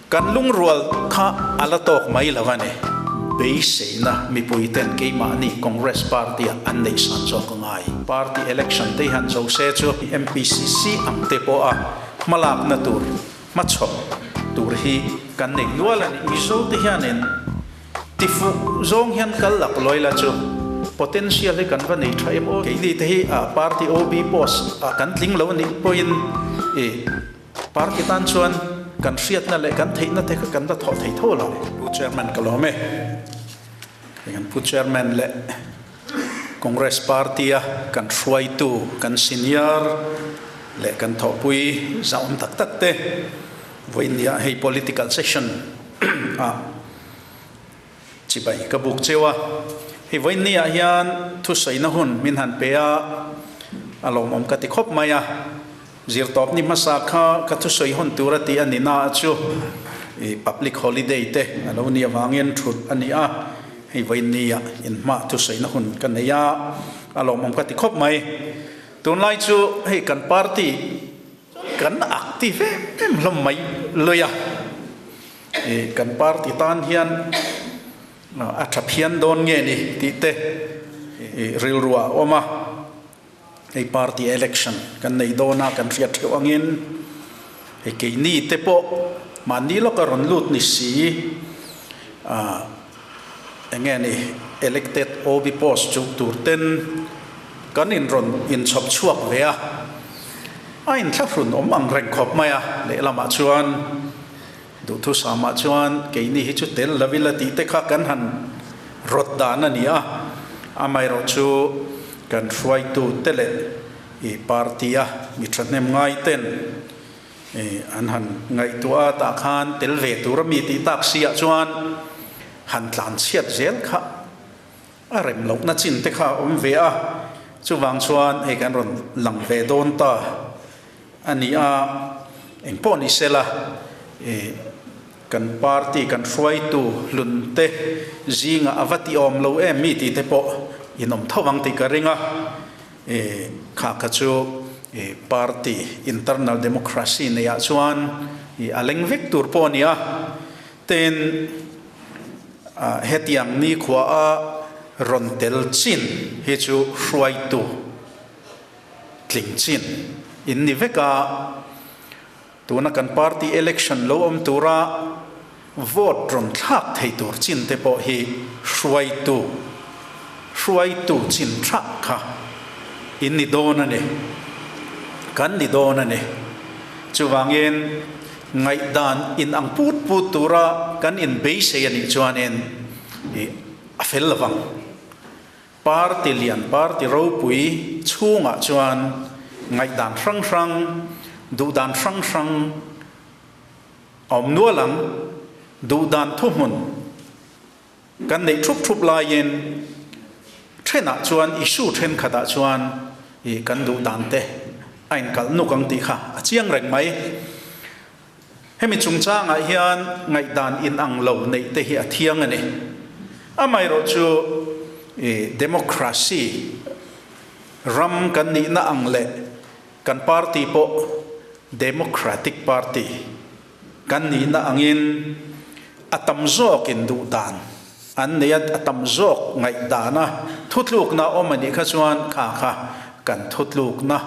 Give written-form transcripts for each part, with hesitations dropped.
Kan lungrual kha a la tawk mai lo a ni. Beiseina mipuiten keimahni Congress Party-ah an neih san zawk a ngai. Party election te hian zo se chu MPCC ang te pawha hmalakna tur, hmachhawp tur hi kan nei nual a ni. Mizo te hianin tifuh zawng hian kal lak lawi la chu potential hi kan va nei tha em aw. Keini te hi party OB post ah kan tling lo nih pawhin i Party tan chuan kan hriatna leh kan theihna te kha kan la thawh thei tho lo. Pu Chairman ka lawm e. Hei kan Pu Chairman leh Congress Party a kan hruaitu, kan senior leh kan thawhpui zauhawm tak tak te vawiin hei political session ah chibai ka buk cheu a. Hei vawiin niah hian thusawina hun min han pe a, a lawmawm ka ti khawp mai a. Zirtawp ni hmasa kha ka thusawi hawn tur a tih a ni na chu i public holiday te a lo ni avangin thut a ni a, hei vawiin nia inhma thusawina hun ka nei a, a lawmawm ka ti khawp mai. Tunlai chu hei kan party kan active em em hlawm mai lui a, i kan party tan hian a tha phian dawn nge ni tih te i rilru ah a awm a. Hei party election kan nei dawn a, kan hriat theuh angin hei keini te pawh mahni lawka rawn lut ni si ah eng nge ni elected OB post chu tur ten kan in rawn inchhawp chhuak ve a, a inthlahrun awm ang reng khawp mai a, lehlamah chuan duhthusam ah chuan keini hi chu tel lo ila tih te kha kan han rawt dan a ni a, amaherawhchu Kan hruaitu te leh i party a mi thahnem ngai ten i an han ngaihtuah a tah khan tel ve tur a mi tih tak si ah chuan han tlan chhiat zel kha a rem lohna chin te kha a awm ve a, chuvang chuan hei kan rawn lang ve dawn ta a ni a, engpawh ni sela i kan party kan hruaitu hlun te zingah a va ti awm lo em mi tih te pawh in awm tho ang tih ka ring a, e kha kha chu e party internal democracy neiah chuan e a leng vek tur pawh a ni a, tin hetiang nikhua a rawn tel chin hi chu hruaitu tling chin in ni vek a. Tuna kan party election lo awm tura vote rawn thlak thei tur chin te pawh hi hruaitu hruaitu chin tha kha in ni dawn a ni, kan ni dawn a ni. Chuvangin ngaihdan in ang put put tura kan inbeisei a nih chuanin i a fel lovang. Party lian, party ropui chhungah chuan ngaihdan hrang hrang, duhdan hrang hrang a awm nual ang. Duhdan thuhmun kan neih thup thup laiin thenah chuan issue thenkhatah chuan ih kan duhdan te a inkalh nuk ang tih kha a chiang reng mai. Hemi chungchangah hian ngaihdan inang lo neih te hi a thiang a ni. Amaherawhchu democracy ram kan nihna ang leh kan party pawh democratic party kan nihna angin a tam zawkin duhdan an nei a, a tam zawk ngaihdana thutlukna awm a nih kha chuan kha kha kan thutlukna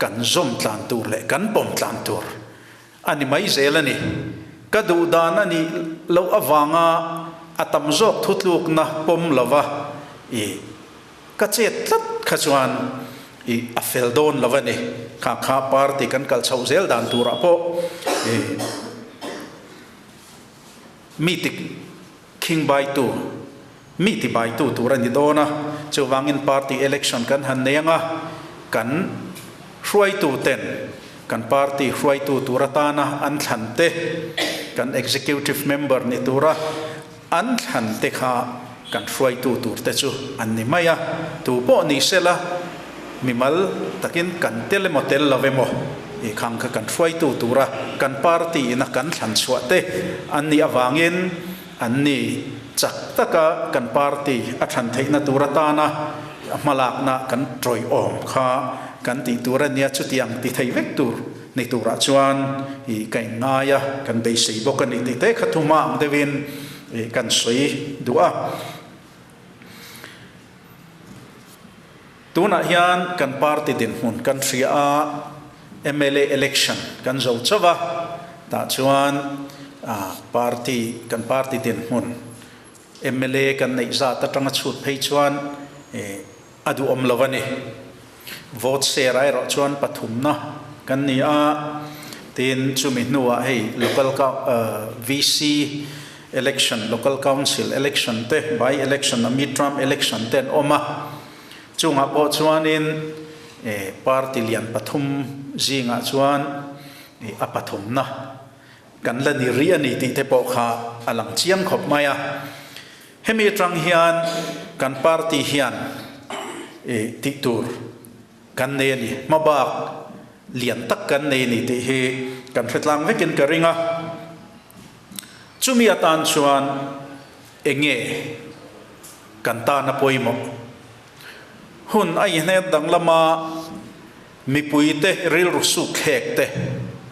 kan zawm tlan tur leh kan pawm tlan tur A ni mai zel a ni. Ka duh dan a nih loh avanga a tam zawk thutlukna pawm lova i ka chet tlat kha chuan i a fel dawn lo a ni. Kha kha party kan kal chhoh zel dan turah pawh i mi ti khing baitu, mi ti baitu tur a ni dawn a. Chuvangin party election kan han nei anga kan hruaitu ten kan party hruaitu tur atana an thlan te, kan executive member ni tura an thlan te kha kan hruaitu tur te chu an ni mai a. Tu pawh ni sela mimal takin kan tel emaw tel lo emaw i khang kha kan hruaitu tura kan party ina kan thlan chhuah te an nih avangin an ni chak taka kan party a thlan theihna tur atana hmalakna kan tawih awm kha kan tih tur a nia, chutiang ti thei vek tur. Ni turah chuan i ka inngai a, kan beisei bawk a ni tih te kha thuma ang deuhin i kan sawi duh a. Tunah hian kan party dinhmun kan hria a, mla election kan zo chauh a, tah chuan party kan party dinhmun mla kan neih zat atanga chhut phei chuan a duhawm lo a ni. Vote share ah erawh chuan pathumna kan ni a, tin chumi hnuah hei local VC election, local council election te, by election a mid-term election te an awm a, chungah pawh chuanin party lian pathum zingah chuan a pathumna kan la ni rih a ni tih te pawh kha a lang chiang khawp mai a. Hemi atang hian kan party hian tih tur kan nei a ni, hmabak lian tak kan nei a ni tih hi kan hre tlang vekin ka ring a. Chumi atan chuan eng nge kan tana pawimawh? Hun a inhnet danglam a, mipuite rilru sukthlek te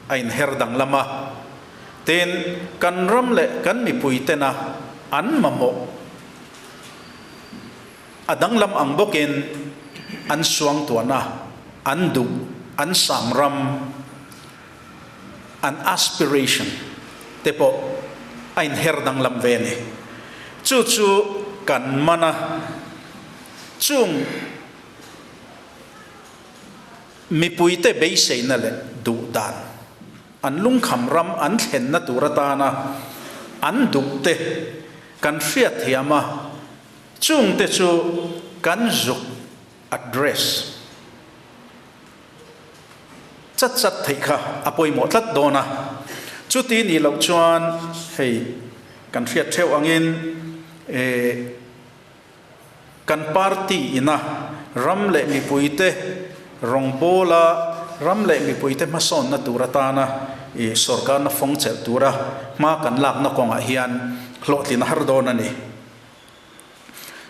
a inher danglam a, tin kan ram leh kan mipuitena an mamawh a danglam ang bawkin an suangtuahna, an duh, an samram, an aspiration te pawh a inher danglam ve a ni. Chu chu kan man a, chung. Mipuite beiseina leh duhdan, an lungkham ram an thlenna tur atana an duhte kan hriatthiam a, chungte chu kan zuk address chat chat theih kha a pawimawh tlat dawn a. Chuti nih loh chuan hei kan hriat theuh angin eh. Kan party ina ram leh mipuite rawngbawla ram leh mipuite hmasawnna tur atana i sorkarna fawng chelh tura hma kan lakna kawngah hian hlawhtlin a har dawn a ni.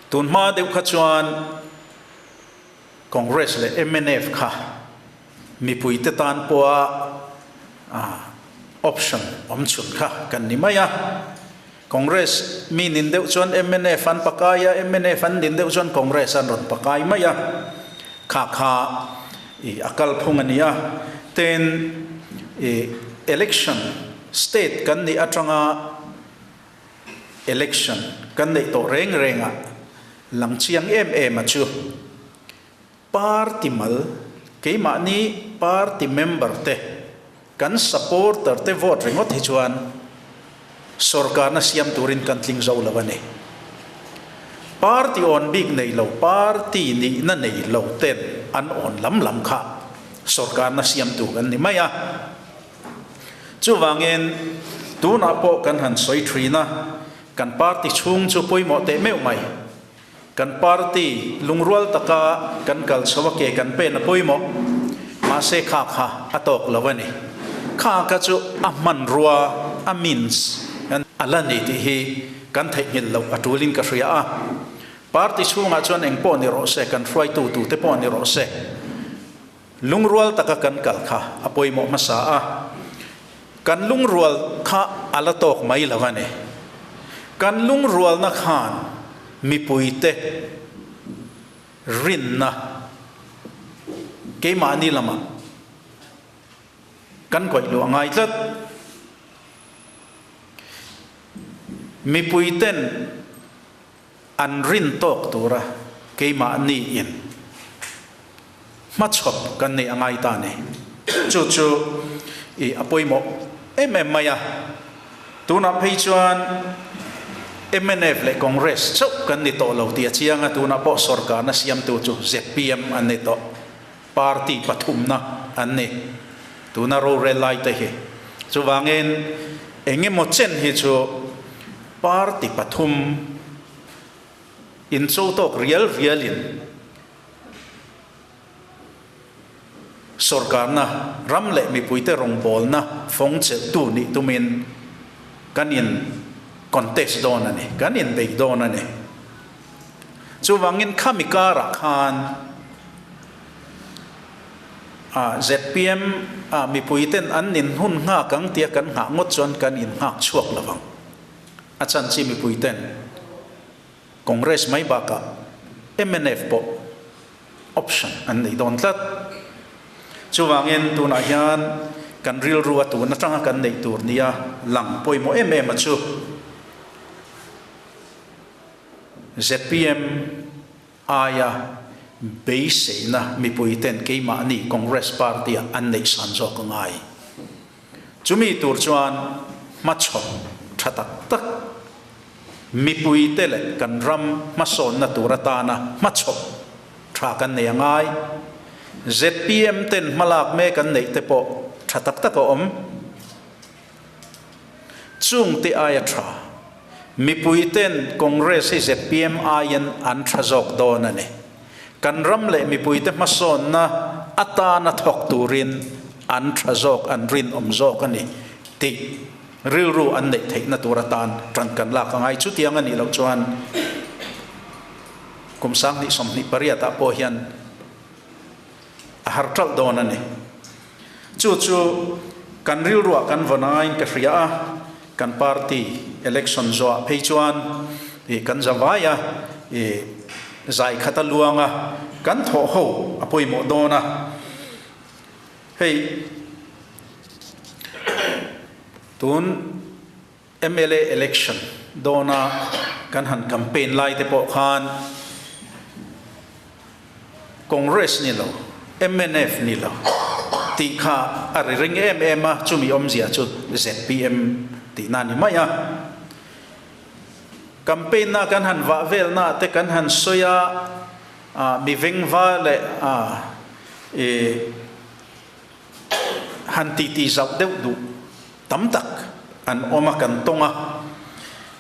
Tun hma deuh kha chuan Congress leh mnf kha mipuite tan pawha option awm chhun kha kan ni mai a. Congress mi nin deuh chuan mnf an pakai a, mnf an nin deuh chuan Congress an rawn pakai mai a, kha kha i a kalphung a ni a. Tin, i election state kan nih atanga election kan neih tawh reng rengah lang chiang em em a chu party mal keimahni party member te Kan supporter te vote ringawt hi chuan sorkarna siam turin kan tling zo lo a ni. Party awn bik nei lo, party nihna nei lo ten an awn lam lam kha sorkarna siamtu kan ni mai a. Chuvangin tunah pawh kan han sawi thin a, kan party chhung chu pawimawh teh meuh mai. Kan party lungrual taka kan kal chho a ke kan pen a pawimawh. Mahse kha kha a tawk lo a ni. Kha kha chu a hmanrua, a means, a la ni tih hi kan theihnghilh loh a tulin ka hria a. Party chhungah chuan eng pawh ni rawh se, kan hruaitu tute pawh ni rawh se, lungrual taka kan kal kha a pawimawh hmasa a. Kan lungrual kha a la tawk mai lo a ni. Kan lungrualna khan mipuite rinna keimahni lamah kan kawih luah ngai tlat. Mipuiten an rin tawk tura keimahni in hmachhawp kan neih a ngai ta a ni. Chu chu i a pawimawh em em mai a. Tunah phei chuan mnf leh Congress chauh kan ni tawh lo tih a chiang a, tunah pawh sorkarna siamtu chu zpm an ni tawh. Party pathumna an ni tuna rorel lai te hi. Chuvangin eng emaw chen hi chu party pathum incho tawk rial rialin Sorkarna, ram leh mipuite rawngbawlna fawng chelhtu nih tumin kan in contest dawn a ni, kan inbei dawn a ni. Chuvangin khami karah khan Zpm ah mipui ten an in hun nghak ang tia kan nghah ngawt chuan kan in nghak chhuak lo vang. A chan chi mipui ten Congress mai bakah mnf pawh option an nei dawn tlat. Chuvangin tunah hian kan rilru a tun atanga kan neih tur nia lang pawimawh em em a chu zpm aia beiseina mipuiten keimahni Congress party-ah an neih san zawk a ngai. Chumi tur chuan hmachhawn tha tak tak mipuite leh kan ram hmasawnna tur atana hmachhawn tha kan nei a ngai. Zpm ten hmalak mek an neih te pawh tha tak tak a awm. Chungte aia tha, mipuiten Congress hi zpm aiin an tha zawk dawn a ni. Kan ram leh mipuite hmasawnna atana thawk turin an tha zawk, an rinawm zawk a ni tih rilru an neih theihna tur atan tan kan lak a ngai. Chutiang a nih loh chuan kum 2028 ah pawh hian a har ṭalh dawn a ni. Chu chu kan rilruah kan vawn aiin ka hria a, kan party election zawhah phei chuan ih kan za vai a, ih zai khat a luang a, kan thawh ho a pawimawh dawn a. Hei tun mla election dawna kan han campaign lai te pawh khan Congress ni lo, mnf ni lo tih kha a ri ring em em a, chumi awmzia chu zpm tihna a ni mai a. Campaign na kan han vah velna te kan han sawi a, mi vengva leh ih han titi zauh deuh duh tam tak an awm a, kan tawng a.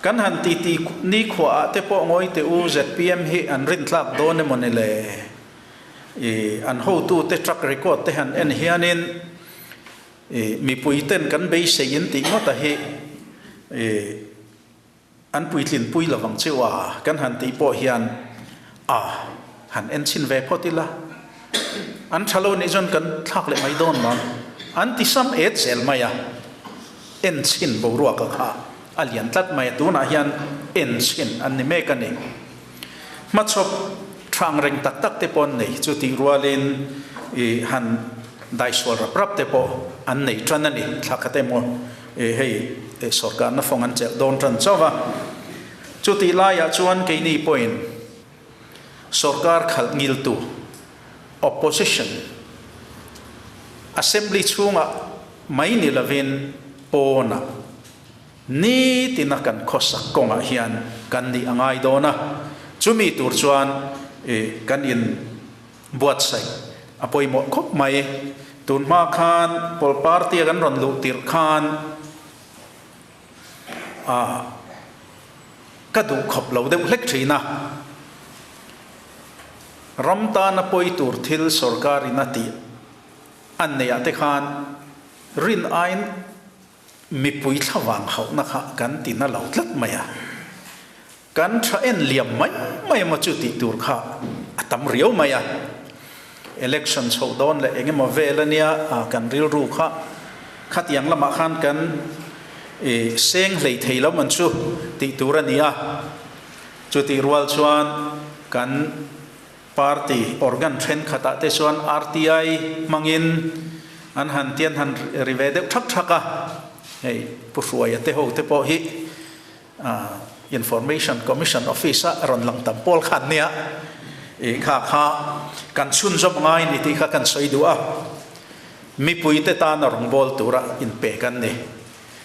Kan han titi nikhua ah te pawh ngawi teh u, zpm hi an rintlak dawn emaw ni le? I an hotu te track record te han en hianin i mipui ten kan beisei in tih ngawt a hi i An puitlin pui lovang chiu a, kan han tih pawh hian a han en chhin ve phawt ila, an tha lo nih chuan kan thlak leh mai dawn lo, an ti sam et zel mai a, en chhin boruaka kha a lian tlat mai a, tunah hian en chhin an ni mek a ni. Hmachhawp thang reng tak tak te pawh an nei, chutih rualin i han daisual rap rap te pawh an nei tan a ni, thla khat emaw Hei sorkarna fawng an chelh dawn tan chauh a, chutih laiah chuan keini pawhin sorkar khalh ngiltu, opposition, assembly chhungah mai ni lovin pawnah nitina kan khawsak kawngah hian kan nih a ngai dawn a, chumi tur chuan kan in buatsaih a pawimawh khawp mai. Tun hma khan Pawl Party a kan rawn luh tirh khan ah ka duh khawp lo deuh hlek thin a. Ram tana pawi tur thil sorkar in a tih an neih ah te khan rin aiin mipui thlavang hauhna kha kan ti na lo tlat mai a. Kan tha en liam mai mai emaw chu tih tur kha a tam riau mai a. Election chhoh dawn leh eng emaw vel a nia kan rilru kha khatiang lamah khan kan i seng hlei thei lo man chu tih tur a ni a. Chutih rual chuan kan party organ thenkhatah te chuan RTI hmangin an han tian han ri ve deuh thak thak a. Hei Pu Hruaia te ho te pawh hi Information Commission Office a rawn lang tam pawl khan nia i kha kha kan chhunzawm ngai ni tih kha kan sawi duh a, mipuite tana rawngbâwl tura inpe kan ni.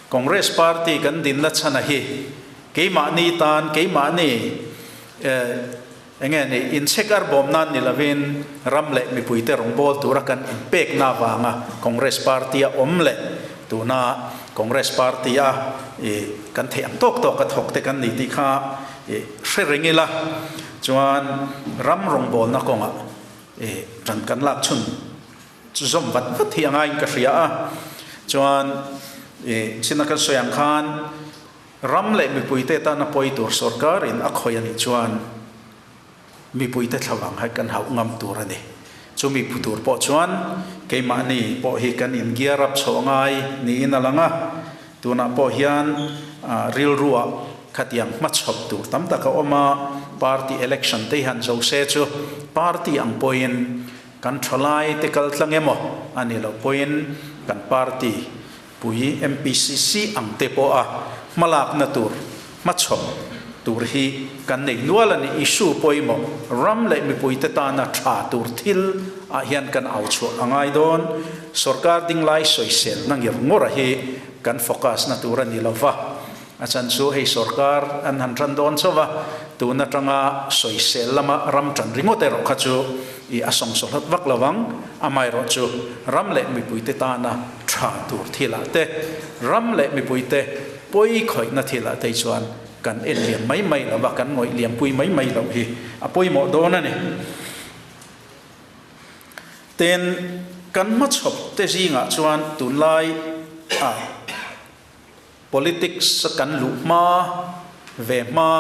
Congress Party kan dinna chhana hi keimahni tan keimahni enge ni inchhek ar bawm nan ni lovin ram leh mipuite rawngbâwl tura kan inpekna avanga Congress Party a awm leh tuna Congress Party a i kan theih ang tawk tawk a thawk te kan ni tih kha i hre reng ila chuan ram rawngbâwlna kawngah i ṭan kan lak chhun zawm vat vat hi a ngaiin ka hria a. Chuan i china kan sawi ang khan Ram leh mipuite tana pawi tur sorkarin a khawi a nih chuan mipuite thlavang hai kan hauh ngam tur a ni. Chumi phu tur pawh chuan keimahni pawh hi kan in gear up chhoh a ngai niin a lang a, tunah pawh hian rilruah khatiang hmachhawp tur tam tak a awm a, party election te hi han zo se chu party ang pawhin kan thalai te kal tlang emaw a ni loh pawhin kan party pui MPCC ang te pawha hmalakna tur hmachhawp tur hi kan nei nual a ni. Issue pawimawh ram leh mipuite tana tha tur thil ah hian kan au chhuah a ngai dawn. Sorkar dinglai sawiselna ngir ngawrah hi kan focus na tur a ni lova. A chan chu hei sorkar an han tan dawn chauh a, tun atanga sawisel lama ram tan ringawt erawh kha chu i a sawngsaw hlat vak lo ang. Amaherawhchu ram leh mipuite tana tha tur thilah te, ram leh mipuite pawi khawihna thilah te hi chuan kan en liam mai mai lo va, kan ngawih liampui mai mai loh hi a pawimawh dawn a ni. Tin, kan hmachhawp te zingah chuan tunlai ah, Politics a kan luh hma ve hma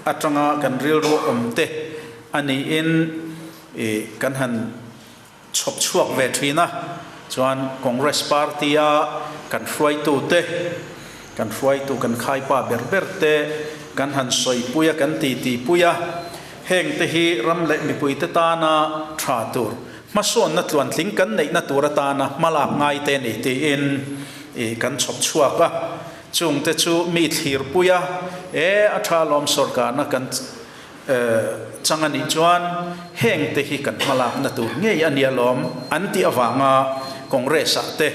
atanga kan rilru awm te a niin i kan han chhawp chhuak ve thin a, chuan Congress party a kan hruaitu te, kan hruaitu kan khaipa ber ber te kan han sawipui a, kan titi pui a, heng te hi ram leh mipui te tana tha tur Hmasawnna tluantling kan neihna tur atana hmalak ngai te ni tiin i kan chhawp chhuak a, chungte chu mi thlirpui a, e a tha lawm sawrkarna kan chang a nih chuan hengte hi kan hmalakna tur ngei a nia lawm an tih avanga Congress ah te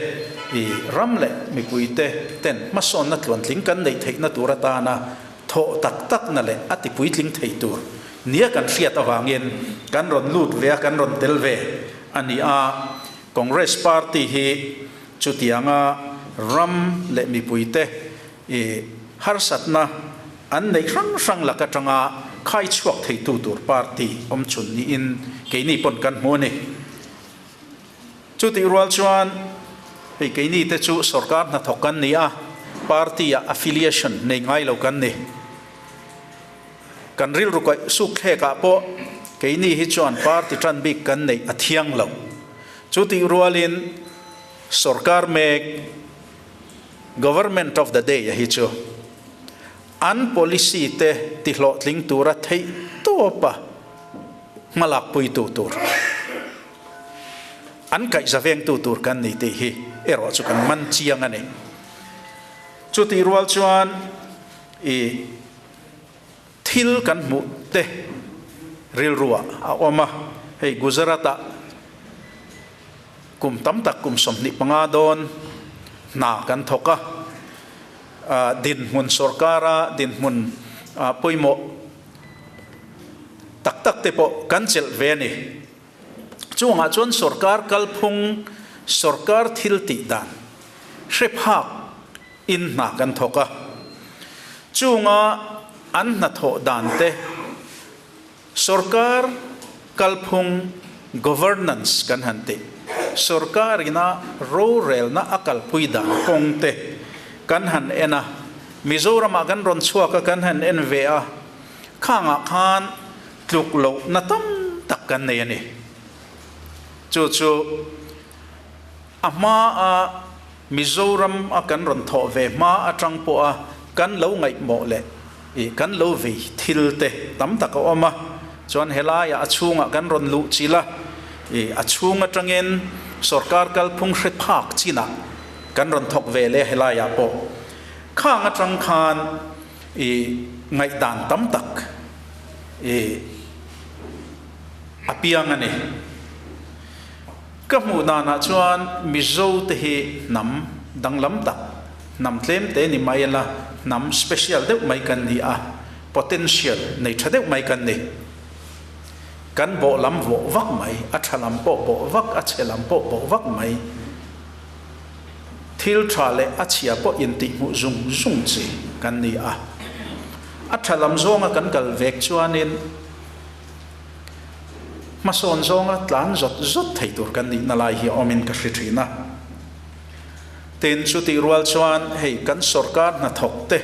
i ram leh mipuite ten hmasawnna tluantling kan neih theihna tur atana thawh tak takna leh a tipuitling thei tur Nia kan hriat avangin kan rawn lut ve a, kan rawn tel ve a ni a. Congress party hi chutianga ram leh mipuite i harsatna an neih hrang hrang lak atanga khai chhuak theitu tur party awmchhun niin keini pawn kan hmu a ni. Chutih rual chuan hei keini te chu sorkar hnathawk kan ni a, party ah affiliation nei ngai lo kan ni. Kan rilru kaih suk thlek ah pawh keini hi chuan party tan bik kan neih a thiang lo. Chu tih rualin sorkar mek, government of the day, a hi chu an policy te ti hlawhtling tura theih tawp a hmalak puitu tur, an kaihza vengtu tur kan ni tih hi erawh chu kan man chiang a ni. Chu tih rual chuan I thil kan hmuh te rilruah a awm a, hei Gujarat-ah kum tam tak kum 25 dawn hna kan thawk a, dinhmun sorkara dinhmun pawimawh tak tak te pawh kan chelh ve a ni. Chungah chuan sorkar kalphung, sorkar thil tih dan hre phak in hna kan thawk a, chunga an hnathawh dan te sorkar kalphung, governance, kan han tih, sorkar ina rorelna a kalpui dan kawng te kan han en a, Mizoramah kan rawn chhuak a kan han en ve a, khangah khan tluk lohna tam tak kan nei a ni. Chu chu a hmaa Mizoram a kan rawn thawh ve hma atang pawh a kan lo ngaihmawh leh ih kan lo vei thil te tam tak a awm a, chuan helaiah a chhungah kan rawn luh chilh a, ih a chhung atangin sorkar kalphung hre phak chinah kan rawn thawk ve leh a helaiah pawh khang atang khan ih ngaihdan tam tak ih a piang a ni. Ka hmuh danah chuan Mizo te hi hnam danglam tak, hnam tlem te ni mai ila hnam special deuh mai kan ni a, potential nei tha deuh mai kan ni. Kan bawh lam vawh vak mai, a tha lam pawh bawh vak, a chhe lam pawh bawh vak mai. Thil tha leh a chhia pawh intihhmuh zung zung chi kan ni a. A tha lam zawnga kan kal vek chuanin, Hmasawn zawnga tlan zawt zawt thei tur kan nihna lai hi a awmin ka hre thin a. Tin, chutih rual chuan hei kan sorkar hnathawk te,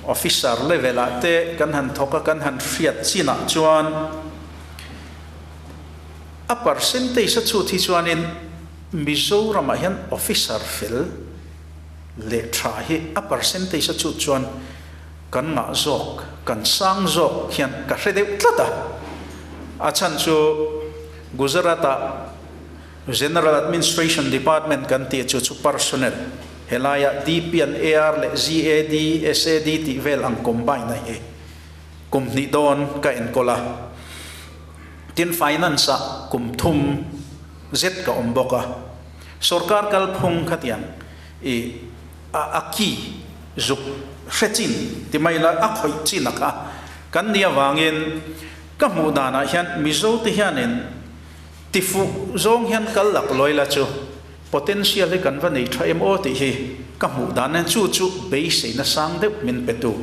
officer level ah te kan han thawk a, kan han hriat chinah chuan a A percentage a chhut hi chuanin Mizoramah hian officer fel leh tha hi a percentage a chhut chuan kan ngah zawk, kan sang zawk hian ka hre deuh tlat a. A chhan chu Gujarat-ah General Administration Department kan tih chu chu personnel, helaiah DP an AR leh GAD, SAD tih vel ang combine a hi kum hnih dawn ka enkawl a. Tin finance ah kum thum zet ka awm bawk a. Sorkar kalphung khatiang i a a ki zuk hre chin ti mai la a khawih chin a kha kan nih avangin ka hmuh danah hian Mizo te hianin Tifuh zawng hian kal lak lawi la chu potential hi kan va nei tha em aw tih hi ka hmuh dan nen chu chu beiseina sang deuh min pe tu.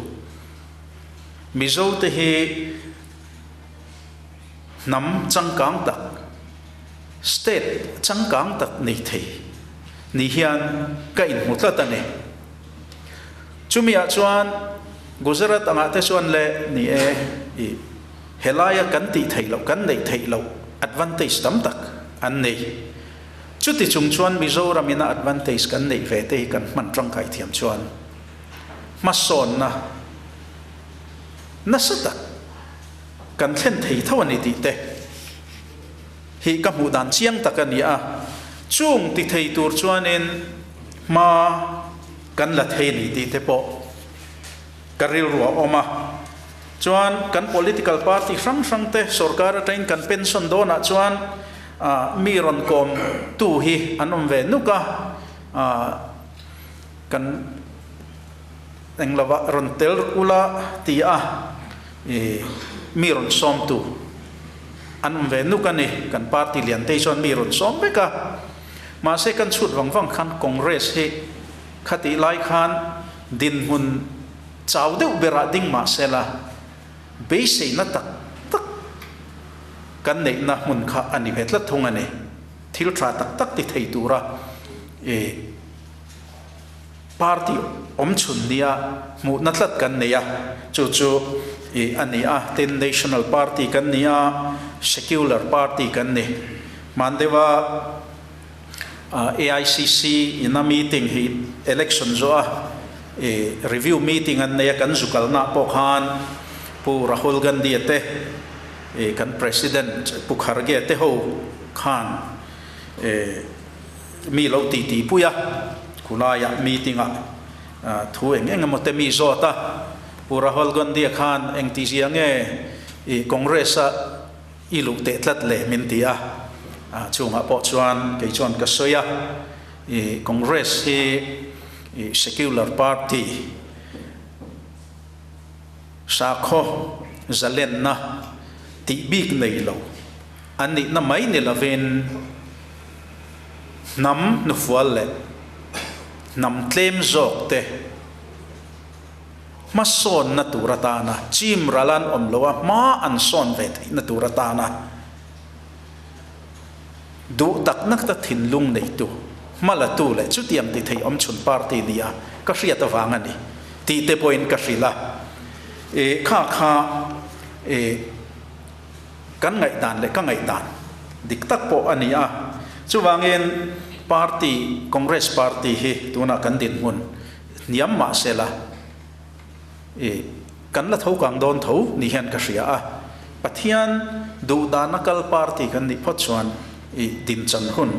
Mizo te hi hnam changkang tak, state changkang tak nei thei ni hian ka inhmu tlat a ni. Chumi ah chuan Gujarat angah te chuan le ni e i. Helaia kan tih theih loh, kan neih theih loh advantage tam tak an nei. Chuti chung chuan Mizoram ina advantage kan neih ve te hi kan hman tangkai thiam chuan hmasawnna nasa tak kan thlen thei tho a ni tih te hi ka hmuh dan chiang tak a ni a. Chung ti thei tur chuanin hma kan la thei a ni tih te pawh Ka rilru a awm a, chuan kan political party hrang hrang te sorkar atangin kan pension dawnah chuan mi rawn kawm tu hi an awm ve nuk a, kan eng lova rawn tel ula ti a mi rawn sawm tu an awm ve nuk a ni, kan party lian te hi chuan mi rawn sawm vek a, mahse kan chhut vang vang khan Congress hi khatih lai khan Dinhmun chau deuh berah ding mah sela, beiseina tak tak kan neihna hmun kha a ni ve tlat thung a ni. Thil tha tak tak ti thei tura i party awm chhun nia hmuhna tlat kan nei a, chu chu i a ni a. Tin, National Party kan ni a, Secular Party kan ni. Hman deuha. AICC ina meeting hi election zawh a review meeting an nei a, kan zu kalna pawh khan Pu Rahul Gandhi a te kan President Pu Kharge a te ho khan mi lo ti ti pui a, khulaiah meeting ah thu eng eng emaw te mi zawt a, Pu Rahul Gandhi a khan engtizia nge Congress a I luh teh tlat le min ti a, chungah pawh chuan kei chuan ka sawi a, i Congress hi i secular party sakhaw zalenna tih bik nei lo an nihna mai ni lovin hnam hnufual leh hnam tlem zawk te Hmasawnna tur atana chim ral an awm lo a, hma an sawn ve theihna tur atana duh takna ta thinlung neitu, hmalatu leh chutiang ti thei awmchhun party nia ka hriat avang a ni tih te pawhin ka hrilh a. I kha kha i kan ngaihdan leh ka ngaihdan dik tak pawh a ni a. Chuvangin party, Congress party hi tunah kan dinhmun Hniam mah sela i kan la tho kang dawn tho ni hian ka hria a, Pathian duhdana kal party kan nih phawt chuan i dinchan hun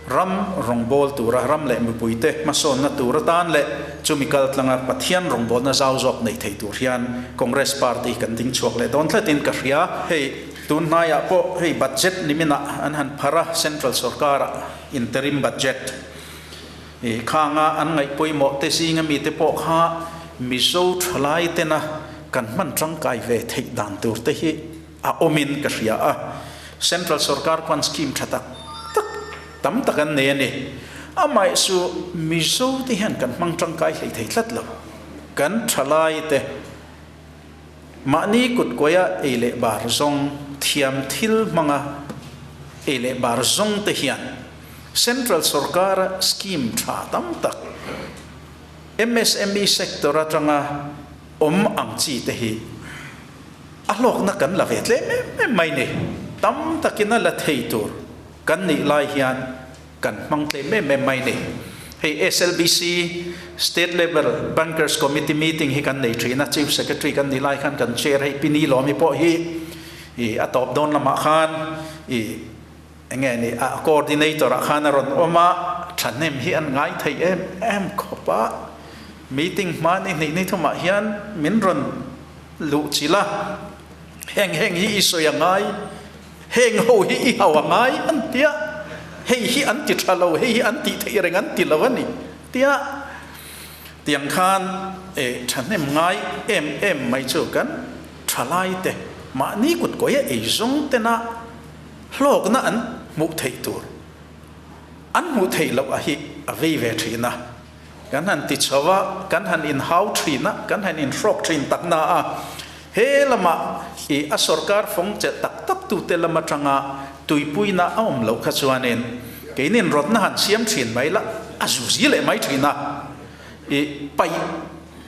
ram rawngbâwl tura ram leh mipuite hmasawnna tur atan leh chumi kal tlanga Pathian rawngbâwlna zau zawk nei thei tur hian Congress party kan ding chhuak leh dawn tlatin ka hria. Hei tun hnaiah pawh hei budget niminah an han phar a, Central sorkarah interim budget. I khanga an ngaih pawimawh te zinga mite pawh kha Mizo thalai tena kan hman tangkai ve theih dan tur te hi a awmin ka hria a. Central sorkar khuan scheme tha tak tak tam tak an nei a ni. Amaherawhchu chu Mizo te hian kan hmang tangkai hlei thei tlat lo. Kan thalai te mahni kut kuaia ei leh bar zawng thiam thil hmanga ei leh bar zawng te hian Central sorkara scheme tha tam tak MSME sector atanga awm ang chi te hi a hlawkna kan la ve tlem em em mai ni. tam takin a la thei tur kan nih lai hian kan hmang tlem em em mai ni. Hei SLBC, State Level Bankers Committee meeting hi kan nei thin a, Chief Secretary kan nih lai khan kan chair hei Pi Ni Lawmi pawh hi i a tawp dawn lamah khan i eng nge ni a coordinator ah khan a rawn awm a, thahnem hi an ngai thei em em khawp a, meeting hma ni hnih ni thumah hian min rawn luh chilh a, heng heng hi i sawi a ngai. Heng ho hi i hau a ngai an ti a, hei hi an ti tha lo, hei hi an tih theih reng an ti lo a ni tia tiang khan e thahnem ngai em em mai chu kan thalai te mahni kut kawia ei zawng tena hlawkna an hmuh theih tur an hmuh theih loh a hi a vei ve thin a, kan han ti chho a, kan han inhau thin a, kan han inhrawk thin tak na a, He lama i a sorkar fawng chelh tak tak tute lam atanga tuipuina a awm loh kha chuanin keinin rawtna han siam thin mai la, a zuzi leh mai thin a. I paih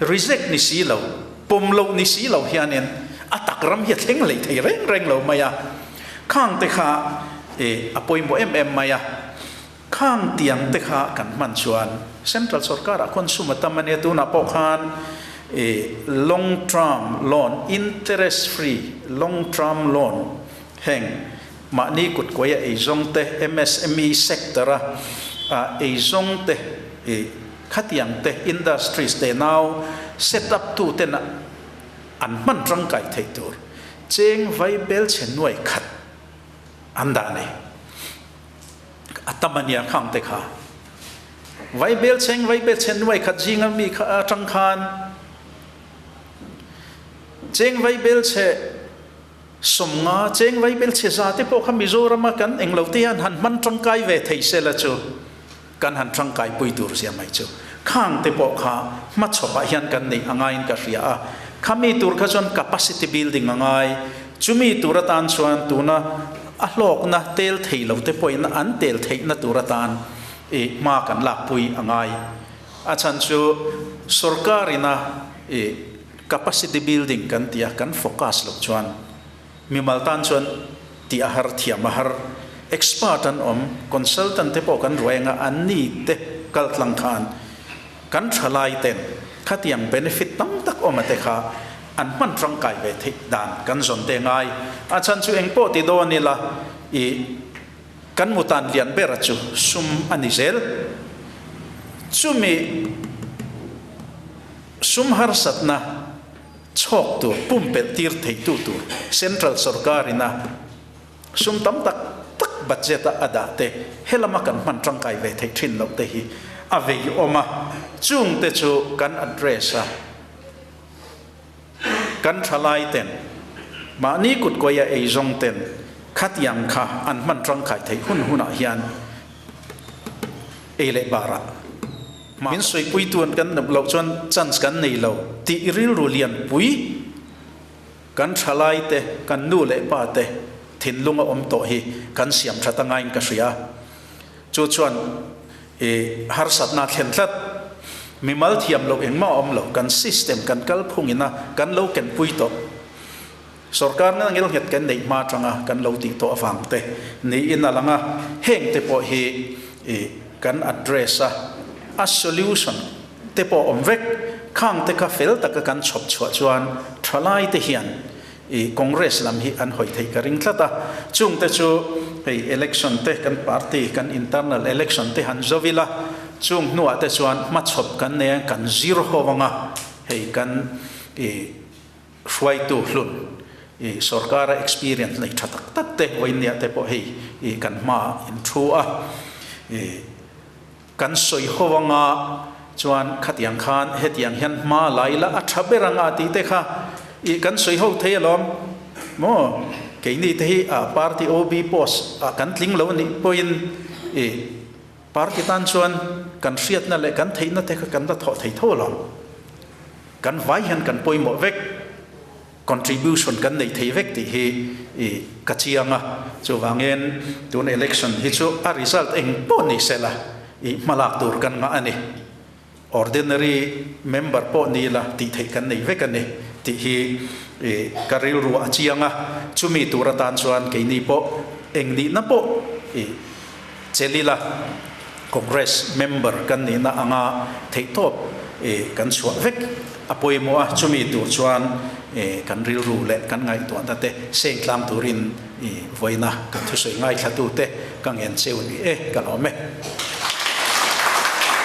reject ni si lo, pawm loh ni si lo hianin a tak ram hi a thleng hlei thei reng reng lo mai a. Khang te kha i a pawimawh em em mai a. Khang tiang te kha kan hman chuan Central sorkar ah khuan sum a tam a nia, tunah pawh khan long term loan, interest free long term loan heng mahni kut kuai a eizawng te, MSME sector a eizawng te khatiang te industries te nau set up tu ten an hman tangkai theih tur cheng vai bel chhe nuai khat an dah nei. A tam a nia khang te kha. Vaibel cheng vaibel chen nuai khat zinga mi kha atang khan cheng vaibel che sawmnga cheng vaibel che za te pawh kha Mizoram a kan englo te hian han hman tangkai ve thei se la chu kan han tangkai pui tur zia mai chu. Khang te pawh kha hmachhawp ah hian kan neih a ngaiin ka hria a. Khami tur kha chuan capacity building a ngai. Chumi tur atan chuan tuna a hlawkna tel thei lo te pawhin an tel theihna tur atan i hma kan lakpui a ngai. A chhan chu sorkar ina i capacity building kan tih a kan focus loh chuan mimal tan chuan tih a har thiam a har. Expert an awm, consultant te pawh kan ruai anga an ni te kaltlang khan kan thalai ten khatiang benefit tam tak awm a te kha an hman tangkai ve theih dan kan zawn te ngai. A chhan chu eng pawh ti dawn ila i kan mutan lian bera chu sum a ni zel. Chumi sum harsatna chhawk tur, pumpelh tir theitu tur Central sorkarina sum tam tak tak budget a a dah te helama kan hman tangkai ve theih thin loh te hi a vei awm a, chung te chu kan address a. Kan thalai ten mahni kut kawia ei zawng ten khatiang kha an hman tangkai theih hun hunah hian ei leh barah min sawipui tuan kan nawp loh chuan chance kan nei lo tih rilru lianpui kan thalai te kan nu leh pa te thinlung a awm tawh hi kan siam that angain ka hria. Chu chuan i harsatna thlen tlat. Mimal thiam loh engmah a awm lo, kan system kan kalphung ina kan lo kenpui tawh. Sorkar nena ngilnghet kan neih hma atanga kan lo tih tawh avang te niin a lang a, heng te pawh hi i kan address a, a solution te pawh a awm vek. Khang te kha fel taka kan chhawp chhuah chuan thalai te hian I Congress lam hi an hawi theih ka ring tlat a, chungte chu hei election te kan party kan internal election te han zo ila, chung hnuah te chuan hmachhawp kan nei a, kan zir ho anga hei kan i hruaitu hlun i sorkara experience nei tha tak tak te vawinia te pawh hei i kan hmaah in thu a i. Kan sawi ho anga chuan khatiang khan hetiang hian hma la ila a tha ber anga tih te kha ih kan sawi ho thei alawm maw? Keini te hi a party OB post ah kan tling lo anih pawhin ih party tan chuan kan hriatna leh kan theihna te kha kan la thawh thei tho alawm. Kan vai hian kan pawimawh vek. Contribution kan nei thei vek tih hi i ka chiang a, chuvangin tun election hi chu a result eng pawh ni sela i hmalak tur kan ngah a ni. Ordinary member pawh ni la tih theih kan nei vek a ni tih hi ka rilru a chiang a, chumi tur atan chuan keini pawh eng nihna pawh i chelh ila Congress member kan nihna anga theihtawp kan chhuah vek a pawimawh a, chumi tur chuan kan rilru leh kan ngaihtuahna te seng tlang turin vawiina kan thusawi ngaithlatute ka ngen cheu ni e, ka lawm e.